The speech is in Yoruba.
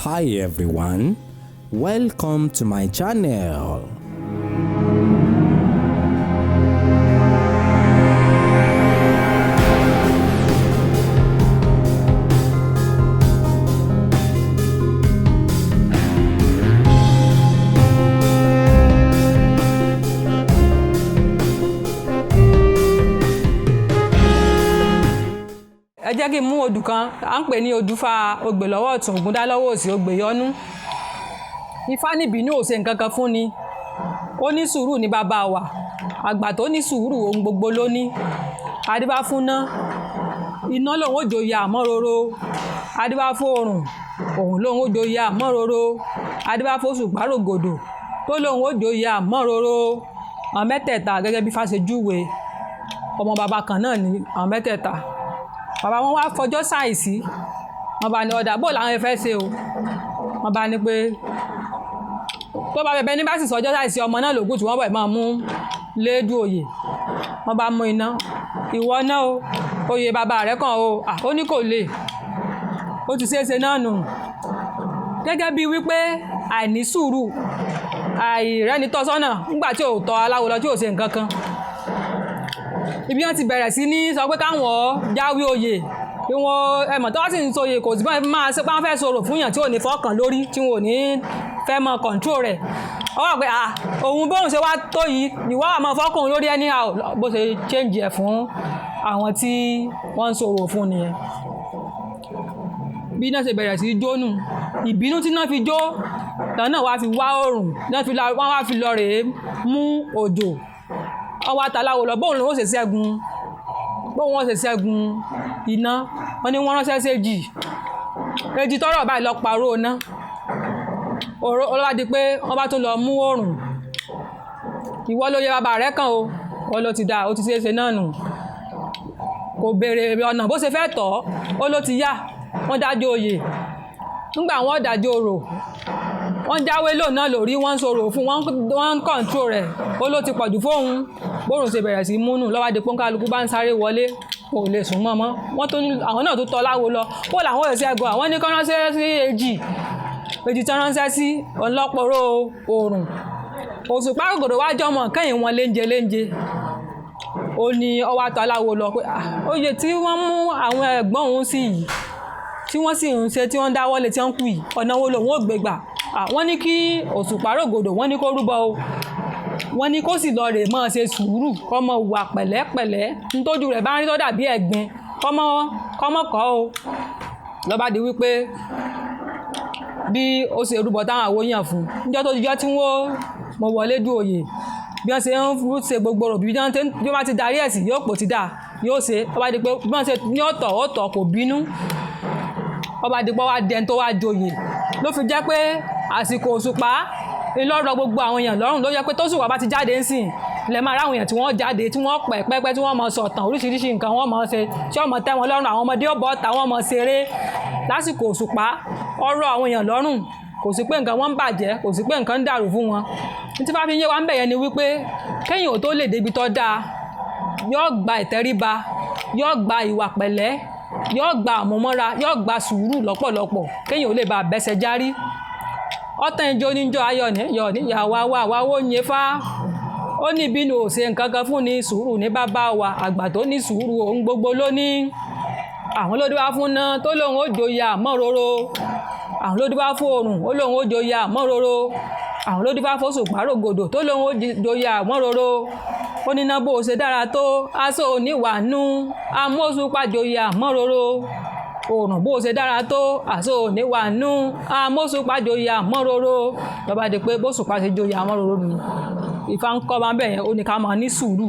Hi everyone, welcome to my channel. Ẹ jẹ́ kí n mú odù kan à ń pè ní odùfà ogbè lọ́wọ́ ọ̀tún, ògúndá lọ́wọ́ òsì, ogbè yọnú. Ifá níbínú ò ṣe nǹkan kan fún ni. Ó ní sùúrù ní bàbá wa, àgbà tó ní sùúrù ohun gbogbo ló ní. Adífá fún ná, iná lòun ó joyè àmọ́roro. Adífá fún oòrùn, òun lòun ó joyè àmọ́roro. Adífá fún òṣùpá rògòdò tó lòun ó joyè àmọ́roro. Àwọn mẹ́tẹ̀ẹ̀ta, gẹ́gẹ́ bí Ifá ṣe júwe, ọmọ bàbá kan náà ni àwọn mẹ́tẹ̀ẹ̀ta. Bàbá wọn wá fọjọ́ ṣàìsí. Wọ́n bá ní ọ̀dà bó làwọn fẹ́ ṣe o. Wọ́n bá ní pé tó bá bẹ̀bẹ̀ ní bá sì sọjọ́ ṣàìsí, ọmọ náà lògùn tí wọ́n bẹ̀ máa mú léèdú òye. Wọ́n bá mú iná, ìwọ náà o, oyè bàbá rẹ̀ kàn o. Ó ní kò lè, ó ti ṣeé ṣe náà nù. Gẹ́gẹ́ bí wípé àìní sùúrù, àìrẹ́ni tọ́sọ́nà nígbà tí ò tọ́ aláwo lọ, tí ò ṣe nǹkan kan. Ibi wọn ti bẹ̀rẹ̀ sí ní sọ pé káwọn jáwé oyè kí wọ́n ẹ mọ̀ tó wá sì ń soyè, kò sí báyìí máa ṣe pé wọ́n fẹ́ sọ̀rọ̀ fún yàn tí ò ní fọkàn lórí, tí wọn ò ní fẹ́ mọ control rẹ̀. Ó wà pé òun bóun ṣe wá tó yìí ìwọ àmọ́ fọkàn lórí ẹni bó ṣe change ẹ̀ fún àwọn tí wọ́n ń sọ̀rọ̀ fún nìyẹn. Bí iná ṣe bẹ̀rẹ̀ sí jónù, ìbínú tí iná fi jó tán náà wá fi wá òrùn, wọ́n wá fi lọ rèé mú òjò. Ọwọ́ àtàláwo lọ bóun lòun ó ṣe ṣẹ́gun, bóun ó ṣe ṣẹ́gun iná. Wọ́n ní wọ́n ránṣẹ́ sí èjì, èjì tọ́rọ̀ báyìí lọ parọ́ iná. Ó wá di pé wọ́n bá tún lọ mú òrùn. Ìwọ ló yẹ bàbá rẹ kàn o, wọ́n ló ti dà, ó ti ṣeé ṣe náà nù. Kò béèrè ọ̀nà bó ṣe fẹ́ tọ̀, ó ló ti yá. Wọ́n dájọ́ oyè. Nígbà wọ́n dájọ́ orò, wọ́n jáwé lóun náà lórí, wọ́n ń sọ̀rọ̀ fún wọ́n, ń kọ̀ǹtró rẹ̀. Ó ló ti pọ̀jù fóun. Bórun ṣe bẹ̀rẹ̀ sí múnú lọ́wọ́ di pọ́nkálukú bá ń sáré wọlé, kò lè sùn mọ́ mọ́. Wọ́n tó ní àwọn náà tó tọ́ láwo lọ kó làwọn ò ṣẹ́gun. Àwọn ní kán ránṣẹ́ sí èjì, èjì tán ránṣẹ́ sí ọlọ́pọ̀rọ̀ oòrùn. Òṣùpá rògbòdò wá jọmọ kẹ́yìn wọn léńje léńje. Ó ní ọwọ́ àtọ́ aláwo lọ pé oyè tí wọ́n mú àwọn ẹ̀gbọ́n òun sí yìí, tí wọ́n sì ń ṣe, tí wọ́n ń dáwọ́lé, tí wọ́n ń kú yìí, ọ̀nà wo lòun ò gbé gbà? Wọ́n ní kí òṣùpá rògbòdò, wọ́n ní kó rúbọ o, wọ́n ní kó sì lọ rè máa ṣe sùúrù, kó máa wà pẹ̀lẹ́pẹ̀lẹ́, ntójú rẹ̀ bá ń rí tó dàbí ẹ̀gbin, kọ́mọ kọ́ o. Ló bá di wípé bí ó ṣe rúbọ táwọn àwo yàn fún níjọ́ tó dijọ́ tí wọ́n mọ wọlé du òye, bí wọ́n ṣe ń ṣe gbogbo rò, bí wọ́n bá ti darí ẹ̀sìn yóò pò ti dà yóò ṣe. Ó bá di pé bí wọ́n ṣe ní ọ̀tọ̀ ọ̀tọ̀ kò bínú. Ó bá di pé wá dẹni tó wá joyè. Ló fi jẹ́ pé àsìkò òṣùpá ńlọ́rọ̀ gbogbo àwọn èèyàn lọ́rùn, ló yẹ pé tóṣùpá bá ti jáde ńsìn lẹ máa ráwọn èèyàn tí wọ́n jáde, tí wọ́n pẹ̀ pẹ́pẹ́, tí wọ́n mọ sọ̀tàn oríṣiríṣi nǹkan wọ́n mọ ṣe tí wọ́n mọ tẹ́ wọn lọ́rùn. Àwọn ọmọdé ó bọ́ ta, wọ́n mọ ṣeré lásìkò òṣùpá. Ọ̀rọ̀ àwọn èèyàn lọ́rùn, kò sí pé nǹkan wọn ń bàjẹ́, kò sí pé nǹkan ń dàrú fún wọn. Ní tí bá fi yé wa ń bẹ̀ yẹn ni wípé kéèyàn ò tó lè débi tó dáa, yóò gba ìtẹríba, yóò gba ìwà pẹ̀lẹ́, yóò gba àmúmọ́ra, yóò gba sùúrù lọ́pọ̀lọpọ̀ kéèyàn ò lè bá bẹ́sẹ̀ járí. Ọ̀tàn ìjọ níjọ ayọ̀ ní yọ̀ ní yàwá wà wá wó yẹn fá. Ó ní ìbínú ò ṣe nǹkan kan fún ni, sùúrù ní bàbá wa, àgbà tó ní sùúrù ohun gbogbo ló ní. Àwọn ló dé wá fún ná tó lóun ó joyè àmọ́roro. Àwọn ló dé wá fún òrùn, ó lóun ó joyè àmọ́roro. Àwọn ló dé wá fún òṣùpá rògòdò tó lóun ó joyè àmọ́roro. Ó ní iná bó ṣe dára tó, aṣọ oníwànú, amóṣùpá joyè àmọ́roro. Òrùn bó ṣe dára tó, aṣọ oníwànú, amóṣùpá joyè àmọ́roro. Ló bá di pé bóṣùpá ṣe joyè àmọ́roro nù. Ifá ń kọ́ wa bẹ́ẹ̀ yẹn, ó ní ká máa ní sùúrù.